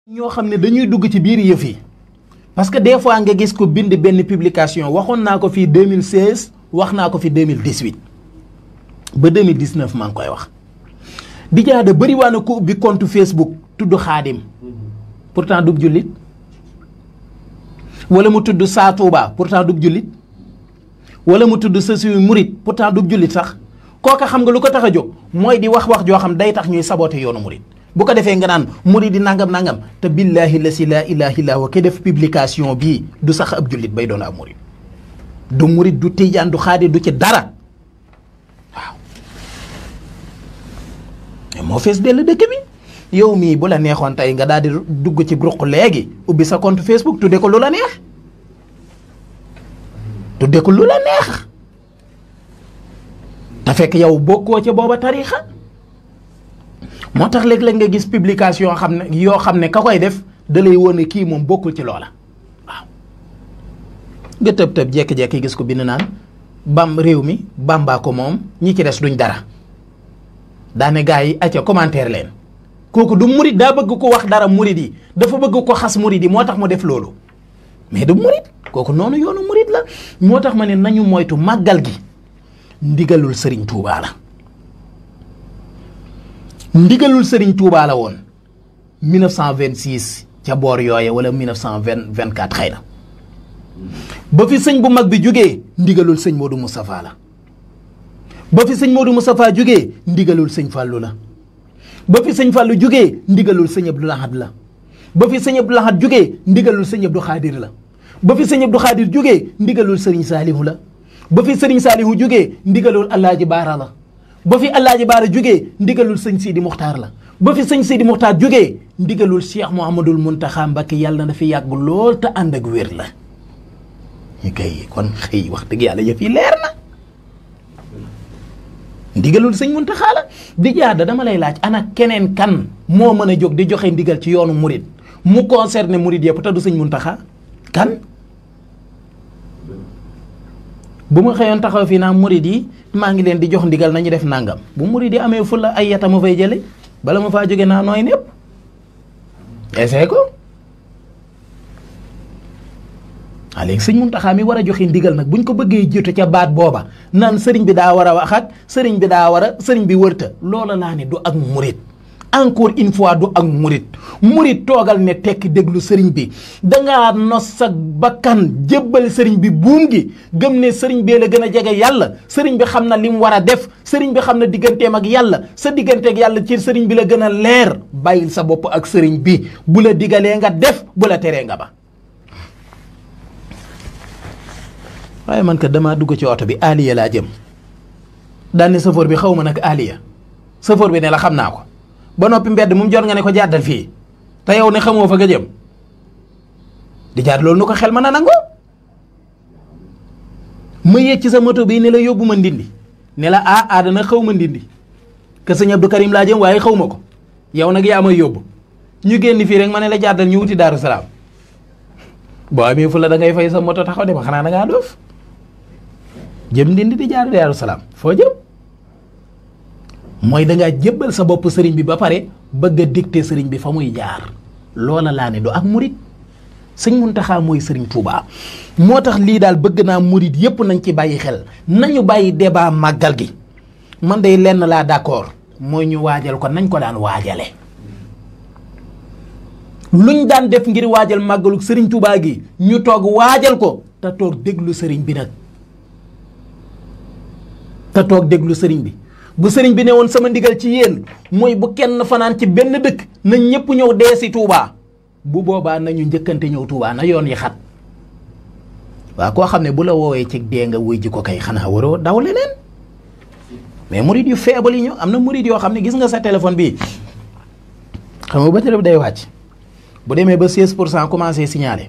ñoo xam ne dañuy dugg ci biir yëf yi parce que des fois nga gis ko bind benn publication waxoon naa ko fii 2016 wax naa ko fi 2018 ba 2019 maa ngi koy wax di jaada bëri waa na ko ubbi compte Facebook tudd xaadim pourtant dub jullit wala mu tudd Saa Tuuba pourtant dub jullit wala mu tudd sësi murit pourtant dub jullit sax kooka xam nga lu ko tax a jóg mooy di wax joo xam day tax ñuy saboté yoonu murit bu ko defee nga naan murit di nangam te billahi la si laa ilaha illa wa ke def publication bii du sax ab jullit bay doon ab murit du murit du tijaan du xaadir du ci dara waaw moo fees dell dëkk bi yow mii bu la neexoon tey nga daal di dugg ci ruq léegi ubbi sa compte Facebook tudde ko lu la neex tudde ko lu la neex te fekk yow bokkoo ca booba tariixa moo tax léeg-léeg nga gis publication yoo xam ne ka koy def da lay wone kii moom bokkul ci loola waaw nga tëb jekki-jekki gis ko bind naan réew mi Bàmbaa ko moom ñi ci des duñ dara daane gaa yi acca commentaire leen kooku du murit daa bëgg ko wax dara murit yi dafa bëgg ko xas murit yi moo tax mu def loolu mais du murit kooku noonu yoonu murit la moo tax ma ne nañu moytu màggal gi ndigalul Sëriñ Tuubaa la ndigalul Sëriñ Tuubaa la woon 1926 ca boor yooye wala 1924 xëy na ba fi sëñ bu mag bi jógee ndigalul sëñ Modou Moustapha la ba fi sëñ Modou Moustapha jógee ndigalul sëñ Fallou la ba fi sëñ Fallou jógee ndigalul sëñ Abdou Lahad la ba fi sëñ Abdou Lahad jógee ndigalul sëñ Abdou Khadir la ba fi sëñ Abdou Khadir jógee ndigalul sëriñ Saalihu la ba fi sëriñ Saalihu jógee ndigalul Alaaji Baara la ba fi Alaaji Baara jógee ndigalul sëñ Sidi Muxtaar la ba fi sëñ Sidi Muxtaar jógee ndigalul Cheikh Mouhamadul Muntaxa Mbakke yàlla na fi yàgg lool te ànd ak wér la ñu koy kon xëy wax dëgg yàlla yëf yi leer na ndigalul sëñ Muntaxa la di jaada dama lay laaj ana keneen kan moo mën a jóg di joxe ndigal ci yoonu murit mu concerné murit yëpp te du sëñ Muntaxa kan bu ma xëyoon taxaw fii naa murit yi maa ngi leen di jox ndigal nañu def nangam bu murit yi amee fulla ay yata ma fay jële bala ma faa jóge naa nooy népp essayé ko waa léegi sëñ Muntaxa mi war a joxe ndigal nag buñ ko bëggee jiitu ca baat booba naan sëriñ bi daa war a wax ak sëriñ bi wërta loola laa ne du ak murit encore une fois du ak murit toogal ne tekk déglu sëriñ bi dangaa nos sa bakkan jébbal sëriñ bi buum gi gëm ne sëriñ bee la gën a jege yàlla sëriñ bi xam na li mu war a def sëriñ bi xam na digganteem ak yàlla sa digganteeg yàlla ci sëriñ bi la gën a leer bàyyil sa bopp ak sëriñ bi bu la digalee nga def bu la teree nga ba waaye man kat damaa dugg ci oto bi Aliya laa jëm daal ne safoor bi xaw ma nag Aliya safoor bi ne la xam naa ko ba noppi mbedd mu jot nga ne ko jàddal fii te yow ne xamoo fa nga jëm di jaar loolu nu ko xel mën a nangoo ma yéeg ci sa moto bi ne la yóbbu ma ndindi ne la aadana xaw ma ndindi que sëñ Abdou Karim laa jëm waaye xaw ma ko yow nag yaa may yóbbu ñu génn fii rek ma ne la jàddal ñu wuti Daaru Salaam boo amee fu la da ngay fay sa moto taxaw de ma xanaa da ngaa doof jëm ndindi di jaar Daaru Salaam foo jëm mooy dangaa jébbal sa bopp sëriñ bi ba pare bëgg a dicté sëriñ bi fa muy jaar loola laa ne du ak murit sëñ Muntaxa mooy sëriñ Tuubaa moo tax lii daal bëgg naa murit yépp nañ ci bàyyi xel nañu bàyyi débat màggal gi man day lenn laa d'accord mooy ñu waajal ko nañ ko daan waajale luñ daan def ngir waajal màggalu sëriñ Tuubaa gi ñu toog waajal ko te toog déglu sëriñ bi nag te toog déglu sëriñ bi bu sëriñ bi ne woon sama ndigal ci yéen mooy bu kenn fanaan ci benn dëkk na ñëpp ñëw dee si Touba bu boobaa nañu njëkkante ñëw Touba na yoon yi xat waaw koo xam ne bu la woowee ci dee nga wuy ji ko kay xanaa waroo daw leneen mais murid yu faible yi ñu am na murid yoo xam ne gis nga sa téléphone bi xam nga batterie bi day wàcc bu demee ba 16% commencé signaler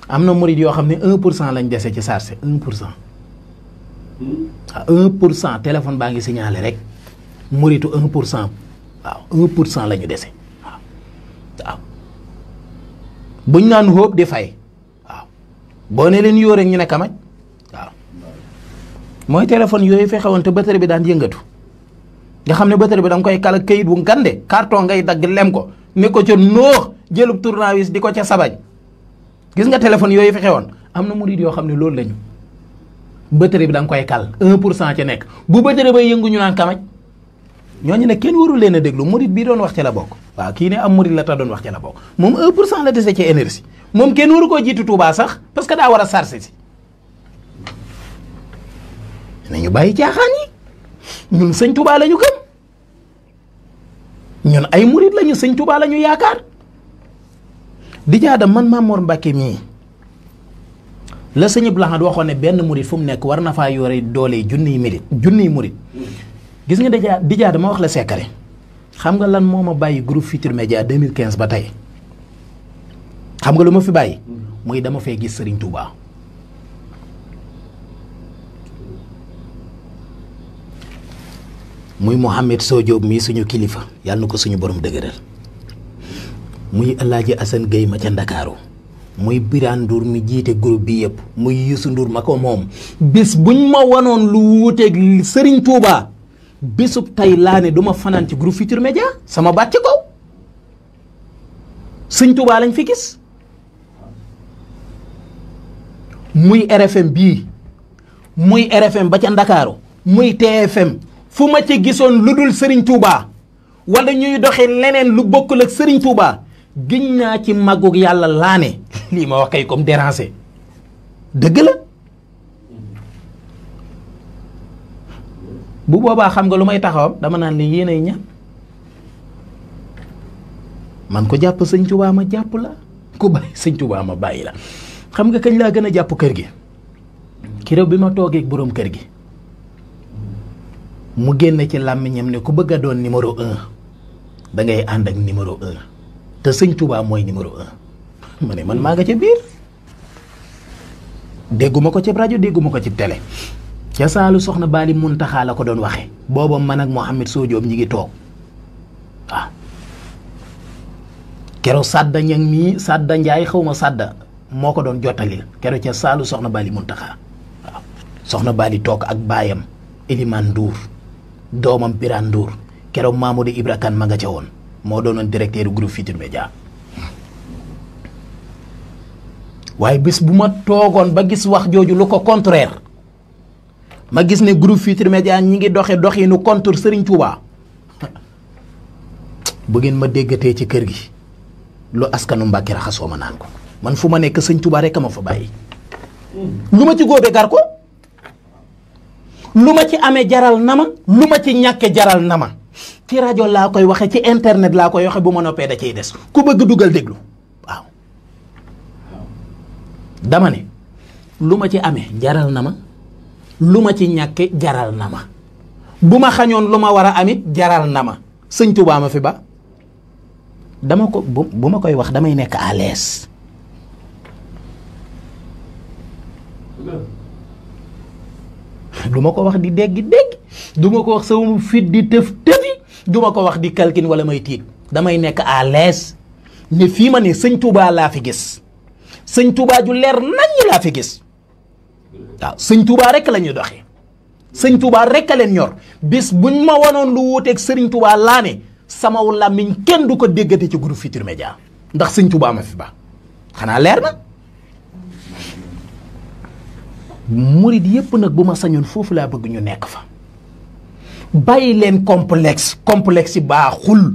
am na murid yoo xam ne 1% lañ dese ci charge 1%. ah 1% téléphone baa ngi signalé rek muritu 1% waaw 1% la ñu dese waaw buñ naan hóob di fay waaw boo ne leen yoo rek ñu ne kamaj waaw mooy téléphone yooyu fexewoon te batterie bi daan yëngatu nga xam ne batterie bi da nga koy kala kayit bu ngande carton ngay dagg lem ko ne ko ca noox jëlub tournevis di ko ca sabañ gis nga téléphone yooyu fi xewoon am na murid yoo xam ne loolu lañu batterie bi da nga koy kal 1% ca nekk bu batterie bay yëngu ñu naan kamaj ñooñu ne kenn warul leen a déglu murid bii doon wax ca la bokk waaw kii ne am murid la ta doon wax ca la bokk moom 1% la dese ci énergie moom kenn waru koo jiitu Touba sax parce que daa war a sarse si nañu bàyyi caaxaan yi ñun sëñ Touba la ñu gëm ñun ay murid lañu sëñ Touba la ñu yaakaar di jaadam man Mamor Mbacke mii la sëñ Abdou Lahad waxoon ne benn murid fu mu nekk war na faa yore doole junniy murid gis nga di jaada ma wax la secret xam nga lan moo ma bàyyi groupe Futurs Médias 2015 ba tey xam nga lu ma fi bàyyi muy dama fee gis Serigne Touba muy Mouhamed Sow Diop mii suñu kilifa yàlla na ko suñu borom dëgëral muy El Hadj Assane Gueye ma ca Ndakaaru muy Birane Ndour mi jiite groupe bi yëpp muy Youssou Ndour ma ko moom bés buñ ma wanoon lu wuuteeg Serigne Touba bésub tey laa ne du ma fanaan ci groupe Futurs Médias sama baat ci kaw sëñ Touba lañ fi gis muy RFM bii muy RFM ba ca Ndakaaru muy TFM fu ma ci gisoon lu dul Serigne Touba wala ñuy doxe leneen lu bokkul ak Serigne Touba giñ naa ci màggug yàlla laa ne lii ma wax kay comme déranger dëgg la bu boobaa xam nga lu may taxawam dama naan li yéenay ñaan man ko jàpp sëñ Touba ma jàpp la ku bàyyi sëñ Touba ma bàyyi la xam nga kañ laa gën a jàpp kër gi keroog bi ma toogee ak boroom kër gi mu génne ci làmmiñam ne ku bëgg a doon numéro 1 da ngay ànd ak numéro 1 te sëñ Touba mooy numéro 1 ma ne man maa nga ca biir dégguma ko ci rajo dégguma ko ci télé ca saalu soxna Bali Muntaxa la ko doon waxe booba man ak Mouhamed Sow Diop ñi ngi toog waaw kero Sadda Ñang mii Sadda Njaay xaw ma Sadda moo ko doon jottali kero ca saalu soxna Bali Muntaxa waaw soxna Bali toog ak baayam Elimane Ndour doomam Birane Ndour keroog Mamadou Ibra Kane ma nga ca woon moo doonoon directeur groupe Futurs Médias waaye bés bu ma toogoon ba gis wax jooju lu ko contraire ma gis ne groupe Futurs Médias ñi ngi doxinu contre Serigne Touba bu ngeen ma déggatee ci kër gi lu askanu Mbàkke raxasoo ma naan ko man fu ma nekk sëñ Touba rek a ma fa bàyyi lu ma ci góobe gar ko lu ma ci amee jaral na ma lu ma ci ñàkke jaral na ma ci rajo laa koy waxe ci internet laa koy waxe bu ma noppee da ciy des ku bëgg dugal déglu waaw dama ne lu ma ci amee jaral na ma lu ma ci ñàkke jaral na ma bu ma xañoon lu ma war a amit jaral na ma sëñ Touba ma fi ba dama ko bu ma koy wax damay nekk à l'aise du ma ko wax di dégg du ma ko wax sama fit di tëf tëfi du ma ko wax di kalkin wala may tiit damay nekk à l'aise ne fii ma ne sëñ Touba laa fi gis sëñ Touba ju leer naññ laa fi gis waaw sëñ Touba rek la ñuy doxee sëñ Touba rek a leen ñor bis buñ ma wanoon lu wuuteeg sëriñ Touba laa ne sama làmmiñ kenn du ko déggate ci groupe Futurs Médias ndax sëñ Touba ma fi ba xanaa leer na murid yépp nag bu ma sañoon foofu laa bëgg ñu nekk fa bàyyi leen complexe yi baaxul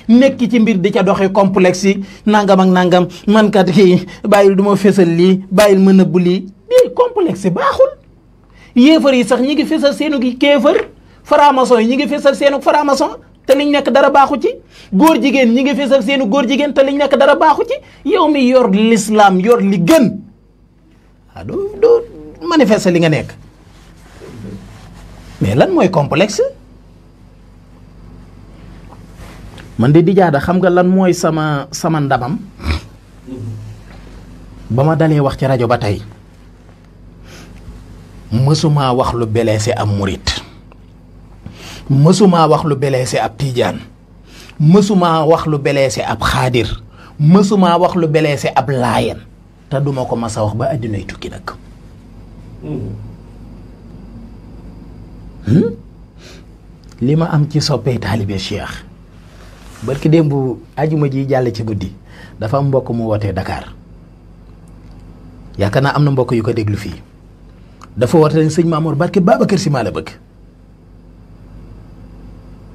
nekk ci mbir di ca doxe complexe yi nangam ak nangam man kat kii bàyyil du ma fesal lii bàyyil ma nëbb lii di complexe baaxul yéefar yi sax ñi ngi fesal seenu gi kéefar franc-maçon yi ñi ngi fesal seenu franc-maçon te liñ nekk dara baaxu ci góor jigéen ñi ngi fesal seenu góor jigéen te liñ nekk dara baaxu ci yow mi yor l'islam yor li gën ah doo manifester li nga nekk mais lan mooy complexe man de di jaada xam nga lan mooy sama ndamam ba ma dalee wax ci rajo ba tey mësumaa wax lu blessé ab murit mësumaa wax lu blessé ab tiijaan mësumaa wax lu blessé ab xaadir mësumaa wax lu blessé ab laayen te duma ko mas a wax ba àddinay tukki nag li ma am ci soppee taalibe Cheikh barki démb ajuma ji jàll ci guddi dafa am mbokk mu wootee Dakar yaakaar naa am na mbokk yu ko déglu fii dafa woote ne sëñ Maamoor barke Babacar Si maa la bëgg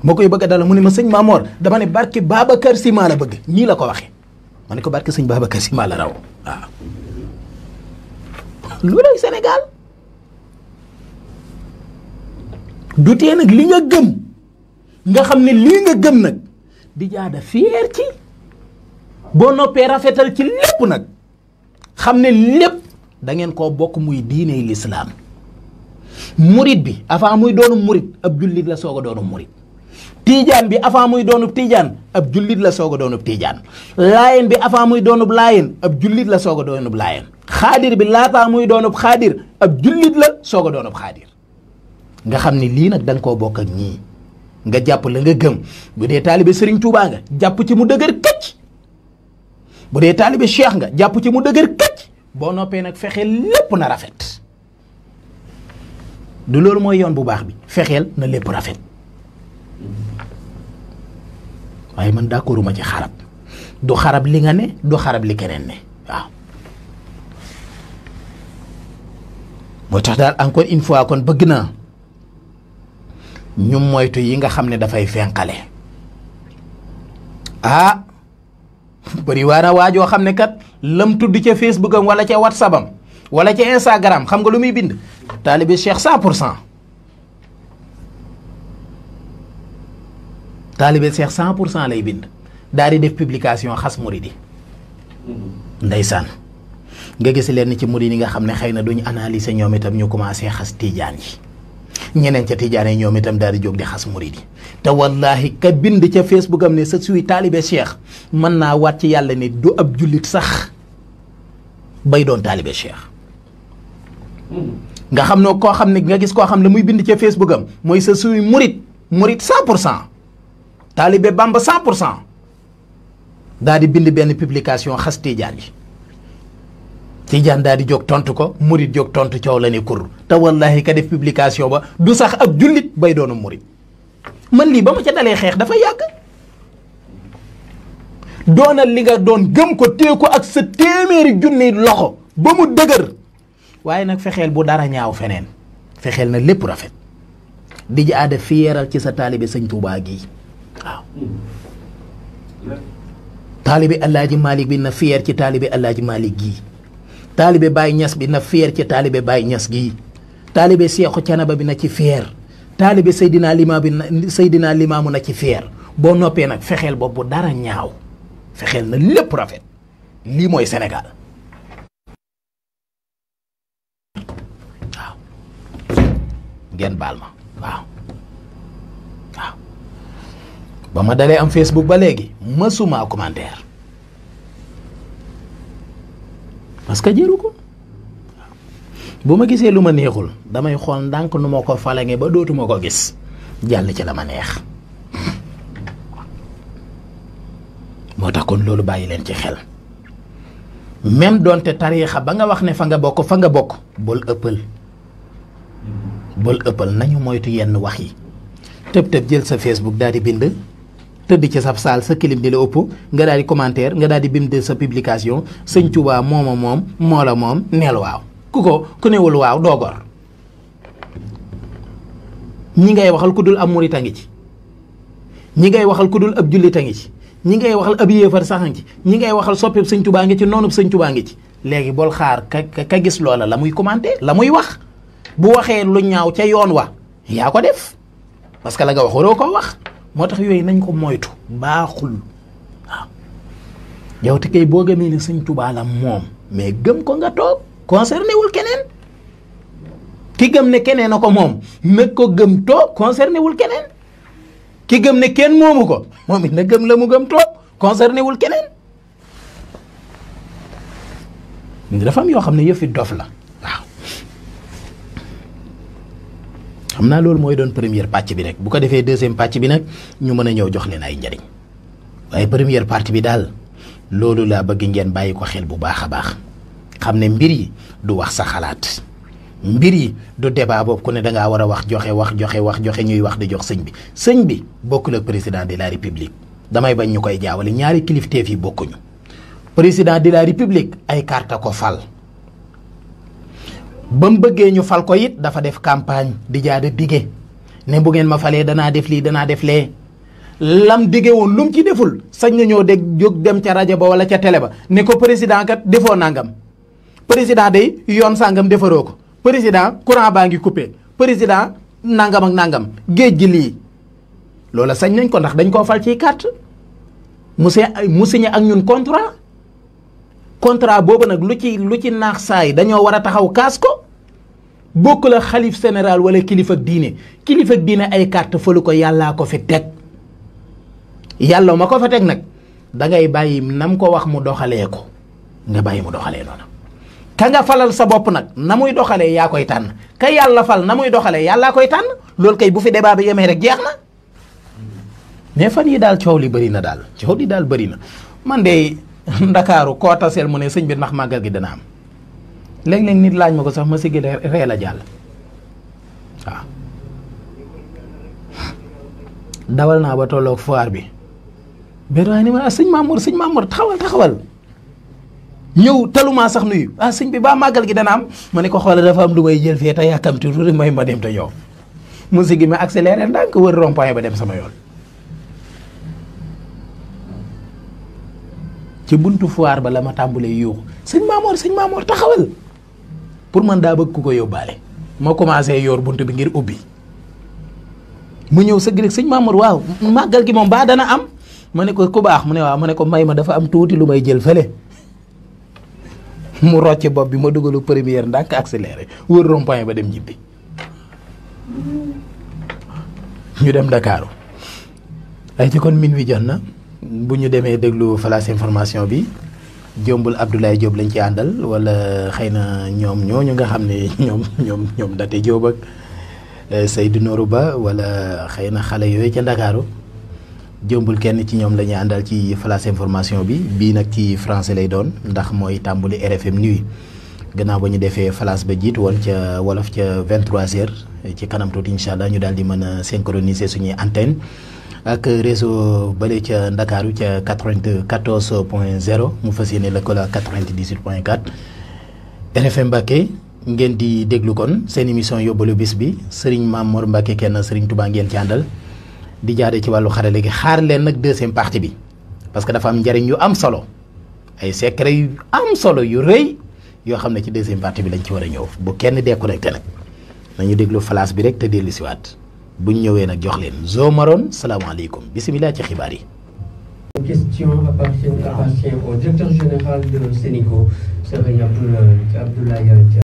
moo koy bëgg a dala mu ne ma sëñ Maamoor dama ne barke Babacar Si maa la bëgg nii la ko waxee ma ne ko barke sëñ Babacar Si maa la raw waaw loolay Sénégal du tee nag li nga gëm nga xam ne lii nga gëm nag di jaada fier ci boo noppee rafetal ci lépp nag xam ne lépp da ngeen koo bokk muy diiney lislaam murit bi avant muy doonu murit ab jullit la soog a doonu murit tiijaan bi avant muy doonub tiijaan ab jullit la soog a doonub tiijaan laayeen bi avant muy doonub laayeen ab jullit la soog a doonub laayeen xaadir bi laataa muy doonub xaadir ab jullit la soog a doonub xaadir nga xam ne lii nag da nga koo bokk ak ñii nga jàpp la nga gëm bu dee taalibe Serigne Touba nga jàpp ci mu dëgër këcc bu dee taalibe Cheikh nga jàpp ci mu dëgër këcc boo noppee nag fexeel lépp na rafet du loolu mooy yoon bu baax bi fexeel na lépp rafet waaye man d'accorduma ci xarab du xarab li nga ne du xarab li keneen ne waaw moo tax daal encore une fois kon bëgg naa ñu moytu yi nga xam ne dafay fenqale ah bëri waa na waajoo xam ne kat lam tudd ca Facebook am wala ca WhatsApp am wala ca Instagram xam nga lu muy bind taalibe Cheikh 100% taalibe Cheikh 100% lay bind daal di def publication xas muridi ndeysaan nga gis leen ci murid yi nga xam ne xëy na duñ analyser ñoom itam ñu commencé xas tiijaan yi ñeneen ca tiijaan yi ñoom itam daal di jóg di xas murid yi te wallahi ka bind ca Facebook am ne sa suy taalibe Cheikh mën naa waat ci yàlla ne du ab jullit sax bay doon taalibe Cheikh nga xam ne koo xam ne nga gis koo xam ne muy bind ca Facebook am mooy sa suy murid 100% taalibe Bamba 100% daal di bind benn publication xas tiijaan yi tiijaan daal di jóg tontu ko murid jóg tontu coow la ne kur te wallahi ka def publication ba du sax ab jullit bay doonu murid man lii ba ma ca dalee xeex dafa yàgg doonal li nga doon gëm ko téye ko ak sa téeméeri junni loxo ba mu dëgër waaye nag fexeel bu dara ñaaw feneen fexeel na lépp rafet di ji aada fiyeeral ci sa taalibe sëñ Tuubaa gii waaw taalibe Alaaji Malik bi na fiyeer ci taalibe Alaaji Malik gii taalibe Baay Ñas bi na fiyeer ci taalibe Baay Ñas gii taalibe Seexu Canaba bi na ci fiyeer taalibe Seydina Limaamu na ci fiyeer boo noppee nag fexeel boobu dara ñaaw fexeel na lépp rafet lii mooy Sénégal waaw ngeen baal ma waaw ba ma dalee am Facebook ba léegi mësuma commentaire parce que jëru ko bu ma gisee lu ma neexul damay xool ndànk nu ma ko falange ba dootuma ko gis jàll ci la ma neex moo tax kon loolu bàyyi leen ci xel même donte tariixa ba nga wax ne fa nga bokk bul ëppal nañu moytu yenn wax yi tëb jël sa Facebook daal di bind tëdd ci sa saal sa kilim di la ëpp nga daal di commentaire nga daal di bind sa publication sëñ Tuubaa moom moo la moom neel waaw ku newul waaw doo gor ñi ngay waxal ku dul ab murit a ngi ci ñi ngay waxal ku dul ab jullit a ngi ci ñi ngay waxal ab yéefar sax a ngi ci ñi ngay waxal soppeeb sëñ Tuubaa ngi ci noonub sëñ Tuubaa ngi ci léegi bol xaar ka gis loola la muy commenter la muy wax bu waxee lu ñaaw ca yoon wa yaa ko def parce que la nga wax waroo koo wax moo tax yooyu nañ ko moytu baaxul waaw yow te kay boo gëmee ne sëñ Tuubaa la moom mais gëm ko nga toog concerné wul keneen ki gëm ne keneen a ko moom nag ko gëm toog concerné wul keneen ki gëm ne kenn moomu ko moom it na gëm la mu gëm toog concerné wul keneen dafa am yoo xam ne yëfi dof la waaw xam naa loolu mooy doon première pàcc bi rek bu ko defee deuxième pàcc bi nag ñu mën a ñëw jox leen ay njariñ waaye première partie bi daal loolu laa bëgg ngeen bàyyi ko xel bu baax a baax xam ne mbir yi du wax sa xalaat mbir yi du débat boobu ku ne da ngaa war a wax joxe ñuy wax di jox sëñ bi bokkul ak président de la république damay bañ ñu koy jaawale ñaari kilifteef yi bokkuñu président de la république ay carte ko fal ba mu bëggee ñu fal ko it dafa def campagne di jaada dige ne bu ngeen ma falee danaa def lii danaa def lee lam dige woon lu mu ci deful sañ na ñoo dégg jóg dem ca rajo ba wala ca télé ba ne ko président kat defoo nangam président day yoon sangam defaroo ko président courant baa ngi coupé président nangam ak nangam géej gi lii loola sañ nañ ko ndax dañ koo fal ciy carte mu signé ak ñun contrat boobu nag lu ci naax saay dañoo war a taxaw kaas ko bokk la xalif général wala kilifa ak diine ay carte falu ko yàllaa ko fi teg yàlla ma ko fa teg nag dangay bàyyi nam ko wax mu doxalee ko nga bàyyi mu doxalee noonu ka nga falal sa bopp nag na muy doxalee yaa koy tànn ka yàlla fal na muy doxalee yàllaa koy tànn loolu kay bu fi débat bi yemee rek jeex na mais fan yi daal coow li bëri na daal coow li daal bëri na man de ndakaaru koo taseel mu ne sëñ bi ndax màggal gi dana am léeg-léeg nit laaj ma ko sax ma siggi ree la jàll waaw dawal naa ba tolloog foire bi benn waaye ni ma sëñ Mamour taxawal ñëw talumaa sax nuyu sëñ bi baa màggal gi dana am ma ne ko xoolal dafa am lu may jël fee te yàkkamti tuuti may ma dem te yow mu siggi ma accéléré ndànk wër rond-point ba dem sama yoon ci buntu foire ba la ma tàmbalee yuuxu sëñ Mamour taxawal pour man daa bëgg ku ko yóbbaale ma commencé yor buntu bi ngir ubbi mu ñëw sëgg rek sëñ Mamour waaw màggal gi moom baa dana am ma ne ko ku baax mu ne waaw ma ne ko may ma dafa am tuuti lu may jël fële mu rocce bopp bi ma dugalu première ndànk accéléré wër rond-point ba dem ñibbi ñu dem Dakaaru ay ci kon min wi jot na bu ñu demee déglu Flash information bi jombul Abdoulaye Diop lañ ci àndal wala xëy na ñoom ñooñu nga xam ne ñoom Date Diop ak Seydou Nourou Ba wala xëy na xale yooyu ca Ndakaaru jombul kenn ci ñoom la ñuy àndal ci Flash information bi bii nag ci français lay doon ndax mooy tàmbali RFM nuit gannaaw ba ñu defee Flash ba jiitu woon ca wolof ca 23h ci kanam tuuti incha allah ñu daal di mën a synchroniser suñuy antenne ak réseau bële ca Ndakaaru ca 94.0 mu fas yéene lëkkaloo ak 98.4 RFM Mbacké ngeen di déglu kon seen émission yóbbalu bis bi Serigne Mamour Mbacké kenn Serigne Touba ngeen ci àndal di jaade ci wàllu xarale gi xaar leen nag deuxième partie bi parce que dafa am njariñ yu am solo ay secret yu am solo yu rëy yoo xam ne ci deuxième partie bi lañ ci war a ñëw bu kenn déconnecté nag nañu déglu Flash bi rek te dellu siwaat bu ñu ñëwee nag jox leen Zo Maron salaamaaleykum bisimilah ci xibaar yi. Question appartient au directeur général de Sénico, Serigne Abdoulaye